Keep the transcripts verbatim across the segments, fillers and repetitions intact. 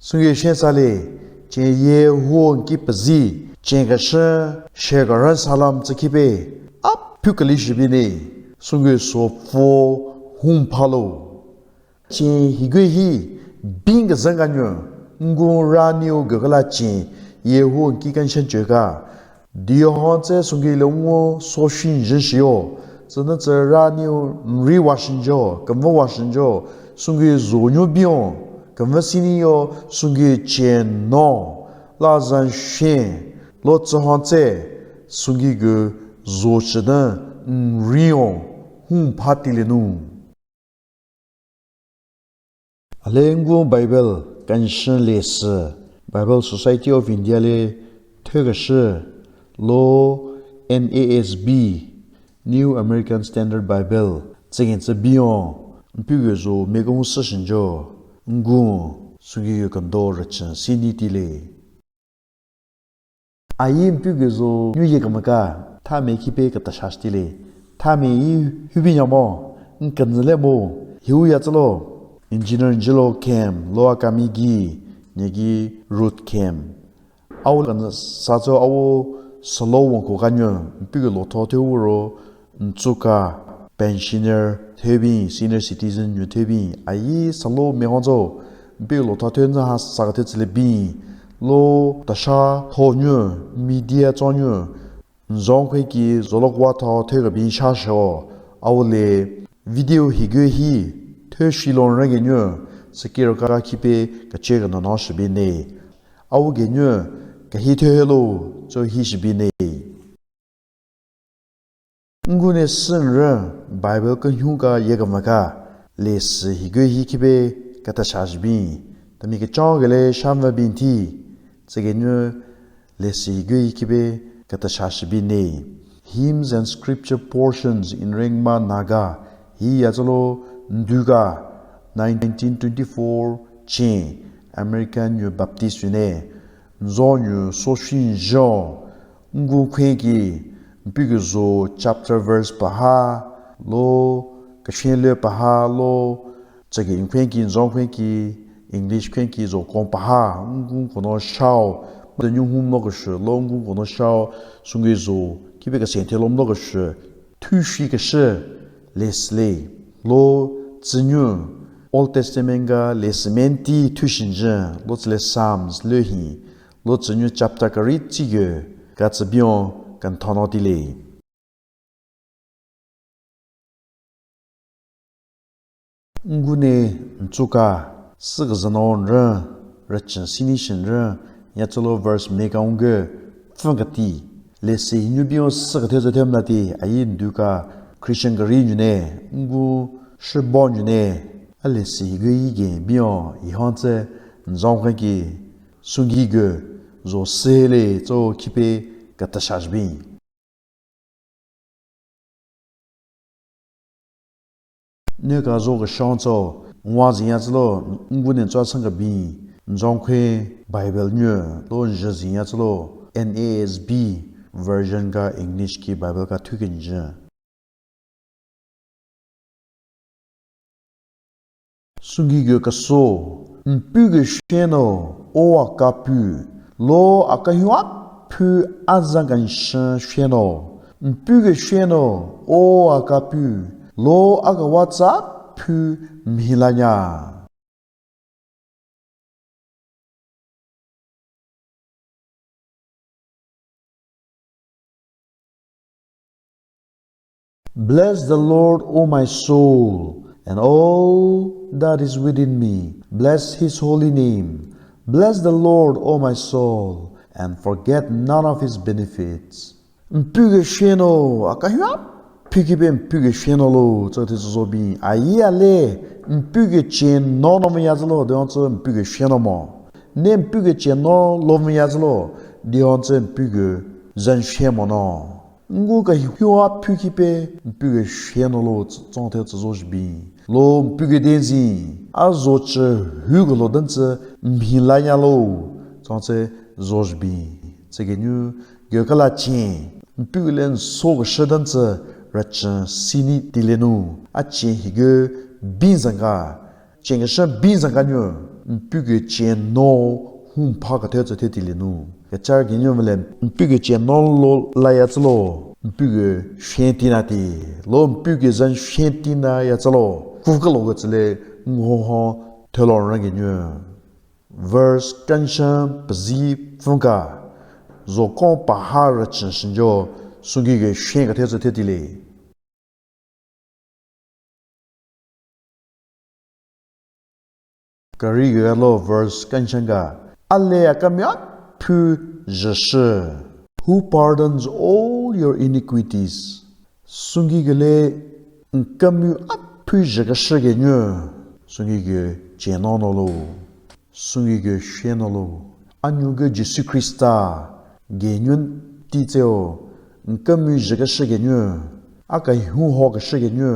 Sungü shen sale, chen ye huo nki pezi, chen keshen, she keren salam tsü khipe, a phu kali shibi ne, sungü so pfo hung palo. Chen higwe hi, bing kezeng kanyo, ngun ra niu gekala chen, ye huo nki kenshen cheka, Diyo hon tse sungü le ngu so shin jin shiyo. Tsü nü tsü ra niu nri wa shin jo, kemvü wa shin jo, sungü zo nyu biyon, kemvü sini yo, sungü chen no, la zan shen, lo tsü hon tse, sungü gü zo shi den nri yo, hung pha ti le nu. Ale ngu Bible kenshen le sü, Bible Society of India le thekeshü, lo N A S B, New American Standard Bible, tsü gen tsü biyon, mpu gü zo mekong sü shin jo, ngu, sungü gü kendo rüchen sini ti le. Ayi mpu gü zo nyu ye kemeka, tha me khipe keta shash ti le. Tha me yi hübi nyamo, nkenzi le mo, hiu ya tsülo. Engineer njilo Kem, lo akami gi, nyegi Ruth Kem. Awu kenzi sa tsü awu salo won ko kanyo, mpu gü lo tho te wu ro, Ntsuka, pensioner thebin, senior citizen nyu thebin, ayi salo mehonzo, mpi lo tha thenzü ha sakethe tsü le bin, lo tasha tho nyu, media tso nyu, nzon khwe ki zolok wa tho thekebin sha sho, awu le video higyo hi, the shilon renge nyu, sekiro ka khipe kache kanono shibin ne, awu ge nyu, kahi the helo, tso hi shibin ne. Ngu ne sünrü Bible kenyhun ka ye kemeka, le sü higyo hi khipe keta sha shibin. Temi kechon gele shanva bin ti, tsü genyü le sü higyo hi khipe keta sha shibin ne. Hymns and scripture portions in Rengma Naga, hi ya tsülo nduka nineteen twenty-four chen American nyu Baptist nyu ne, nzon nyu so shin jon, Ngu khwen ki, mpu gü zo chapter verse paha, lo, keshen le paha, lo, tsü gü khwen ki, nzon khwen ki, English khwen ki, zo kon paha, ngu kono shao, the nyu hum lo keshe, lo ngu kono shao, sungü zo, khipe kesen the lom lo keshe, thu shi keshe, le sü le, lo, tsü nyu, Old Testament ga le sü menti thu shin jen, lo tsü le Psalms le hin, Lo tsü nyu chapter kari tsi gü, ka tsü bion, kan thono ti le. Ngu ne ntsuka, sü kazano nrü, rüchen sini shin rü, ya tsülo verse me ka ungü, pfün kati, le sü hinyu bion sü kathe zü them la ti, ayi nduka, Christian kari nyu ne, ngu, shibon nyu ne, a le sü higü yi gen bion, yi hon tsü, nzon khan ki, Sungü gü, zo sele tso khipe katasha shibin. Nü ka zo keshon tso, nwa zinya tsülo, ngu ne tsü asan kebin, nzon khwe Bible nyu, lo nje zinya tsülo, N A S B version ka English ki Bible ka thu kenjü. Sungü gü keso, mpu gü sheno, o aka pu, lo aka hyu a pu a zan kanshan sheno, mpu gü sheno, o aka pu, lo aka wa tsa pu mhilanya. Bless the Lord, O my soul, and all that is within me. Bless his holy name. Bless the Lord, O my soul, and forget none of his benefits. Mpu gü sheno, aka hyu a pu ki pe mpu gü sheno lo, tso te tso zo bin. Ayi a le, mpu gü cheno no me ya zolo, de on tso mpu gü sheno mo. Ne mpu gü cheno lo me ya zolo, de on tso mpu gü zan shemo no. Ngu ka hyu a pu ki pe mpu gü sheno lo, tso te tso zo bin. Lo mpu gü denzin, a zo che hu gü lo den tse mhi la nya lo, tso te zo bin. Tsü gü nyu, gü kala chen, mpu le nso keshü den tsü, rüchen sini ti le nu, a chen higü bin zanga, chen keshü bin zanga nyu, Npu ke ceno hon pha kethe tsü the tile nu. Kechar genyü mele, npu ke ceno lo la ya tsü lo, npu ke shen ti na ti, lo npu ke zan shen ti na ya tsü lo, ku kelo ke tsü le, nho ho thelo ran genyü. Verse kenshan pezi pfü ka, zo kon paha rachün shinjo, sungi ke shen kethe tsü the tile. Kari gü lo verse kenshan ka. Ale ya kemya phu jüshü. Who pardons all your iniquities. Sungi gü le nkemya phu jükeshü genyü. Sungi gü ceno no lo. Sungi gü sheno lo. Anyu gü Jisu Khrista genyü ti tseo. Nkemya jükeshü genyü. A kehun ho keshü genyü,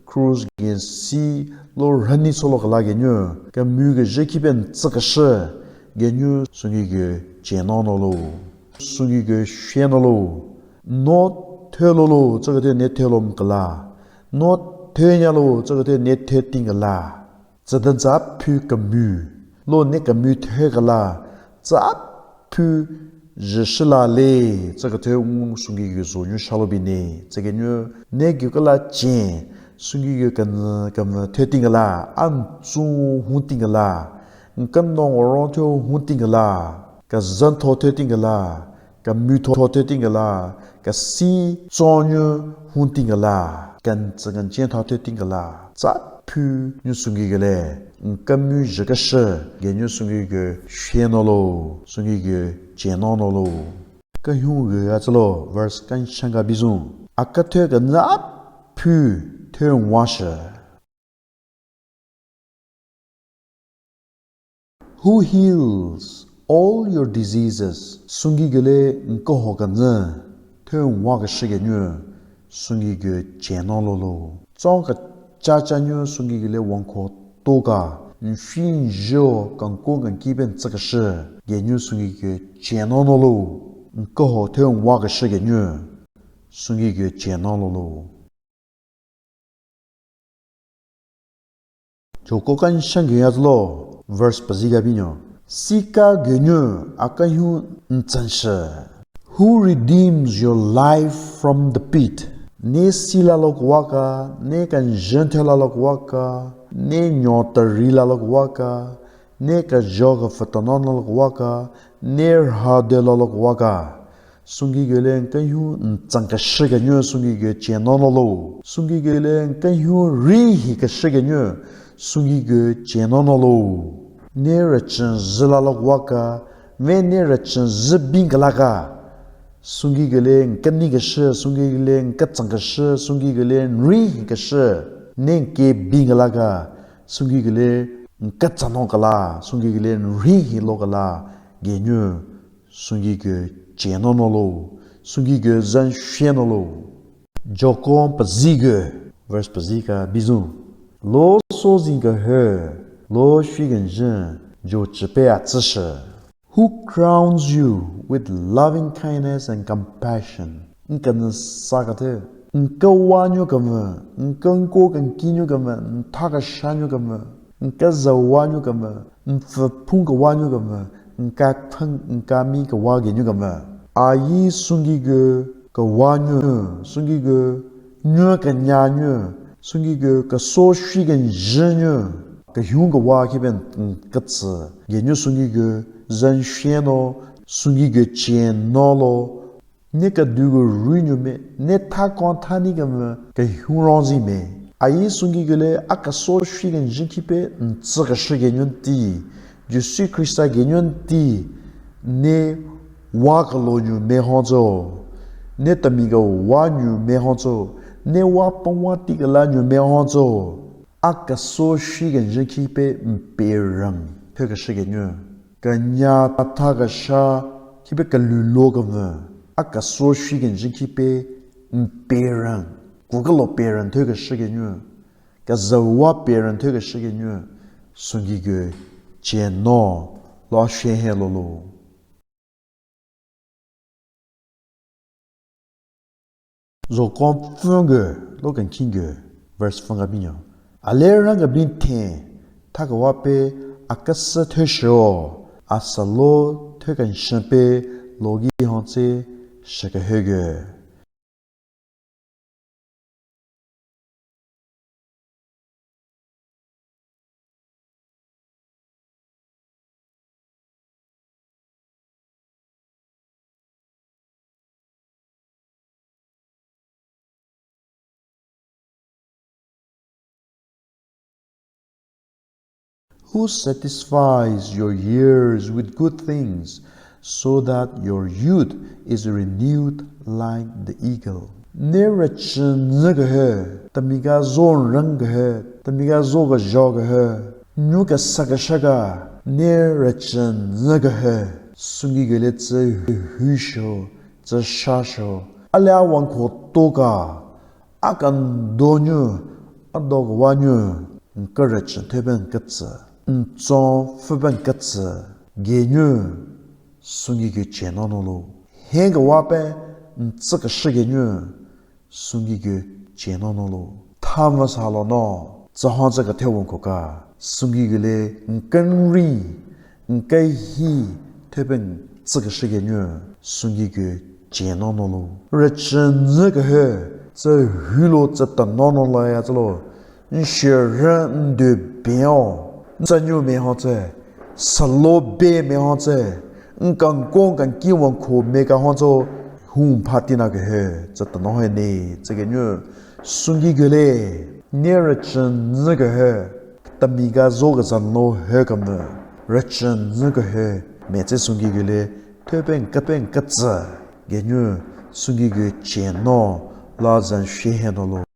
krus gen si lo rhani tsolo kela genyü, kemya ke je khipen tsü keshü genyü, sungi ke ceno no lo, sungi ke sheno lo, no thelo lo, tsü kete ne thelo mkela, no thenya lo, tsü kete ne the tingela. Tsü den tsü phu kemya. Lo ne kemya thekela. Tsü phu jüshüla le. Tsü kethe ngu sungi ke zo nyu shalo bi ne. Tsü genyü ne gü kela chen. Sungi ke ken, kemya the tingela. An tsu hon tingela. Nken no ngoro the hon tingela. Kezan tho the tingela. Kemya tho the tingela, kesi tsonyu hon tingela, kentsü kenchen tho the tingela, tsü phu nyu sungi gü le, nkemya jükeshü, genyü sungi ke sheno lo, sungi ke ceno no lo. Kehun gü ya tsü lo, verse kenshan ka bizun. A kethe kenyü phu the nwa shü. Who heals all your diseases? Sungi gü le nkeho kenyü, the nwa keshü genyü, sungi ke ceno lo lo. Tsü kecha cha nyu sungi gü le wangko to ka, nshi njo kenko kenki pen tsü keshü genyü sungi ke ceno no lo. Nkeho the nwa keshü genyü, sungi ke ceno lo lo. Joko kenshan gü ya tsü lo, verse pezi ka binyo. Sika genyü a kehun ntsen shü. Who redeems your life from the pit? Ne sila lo kuwa ka, ne kenjen thela lo kuwa ka, ne nyo teri la lo kuwa ka, ne kejo kefetono no lo kuwa ka, ne rha de lo lo kuwa ka. Sungi gü le nkehun ntsen keshü genyü sungi ke ceno no lo. Sungi gü le nkehun ri hi keshü genyü sungi ke ceno no lo. Ne rüchen zü la lo kuwa ka, ve ne rüchen zü bin kela ka. Sungi gü le nkeni keshü, sungi gü le nketsen keshü, sungi gü le nri hi keshü. Ne nke bin kela ka, sungi gü le nketsen no kela, sungi gü le nri hi lo kela, genyü. Sungi ke ceno no lo, sungi ke zan sheno lo. Joko pezi ke, verse pezi ka bizun. Lo so zin ke he, lo shwi gen jin, jo chipe a tsü shü. Who crowns you with loving kindness and compassion? Nka nsa ka te, nka wa nyo ka me, nka nko ka nki nyo ka me, nta ka sha nyo ka me, nka za wa nyo ka me, npfü pung ka wa nyo ka me, nka kpang, nka mi ka wa ge nyo ka me. A yi sungi ge ka wa nyo, sungi ge nyo ka nya nyo, sungi ge ka so shwi ge nje nyo, ka hyun ka wa ki ben ka tsi ge nyo sungi ge zan sheno, sungi ge cheno lo, Ne ka du gu rui nyu me, ne tha kon tha ni ka me, ka hyun ron zi me. A yi sungi ge le, a ka so shwi ge nji ki pe, n tsi ka shi ge nyun ti. Jisu Krista ge nyun ti. Ne wa ka lo nyu me hon zo. Ne tami ka wa nyu me hon zo. Ne wa pon wa ti ka la nyu me hon zo. A ka so shwi ge nji ki pe, n pe rang. Pe ka shi ge nyu. Kenya tha kesha khipe kelhu lo kemvü, a keso shi kenjün khipe n peren, ku kelo peren thyu keshi kenyu, kezüwa peren thyu keshi kenyu, sungi gü ceno lo a shwe he lo lo. Zo kon pfü gü, lo kenkhin gü, verse pfü ka binyo. A le rang ka bin then, tha kewa pe, Akesü thyu shio, asalo thyu kenshen pe logi hon tse shükehü ge. Who satisfies your years with good things, so that your youth is renewed like the eagle? Ne rüchü nyü kehü, temi ka zo ren kehü, temi ka zo kejo kehü, nyu kesa keshü ka, ne rüchü nyü kehü, sungki gele tsü hü sho, tsü sha sho, a le a wangko to ka, a kendo nyu, a do kewa nyu, n kerüchü theben ketsü, n tso pfhüben ketsü, ge nyu, sungki ge che no no lo. He kewa pe, n tsü keshü ge nyu, sungki ge che no no lo. Tha mvü sa lo no, tsü hon tsü kethe wangko ka, sungki gele n kenri, n kehi, theben tsü keshü ge nyu, sungki ge che no no lo. Rüchü nyü kehü, tsü hü lo tsü teno no la ya tsü lo. N shürü n dü ben o. N tsü nyu me hon tsü. Salo be me hon tsü. N kanko kanki wangko me ka hon tsü. Hung pha tina kehü, tsü teno he ne, tsü ge nyu. Sungki gele, ne rüchü nyü kehü, temi ka zo kezan lo hü kemvü, rüchü nyü kehü, metsü sungki gele, theben keben ketsü, ge nyu, sungki ge che no, la zan she he no lo.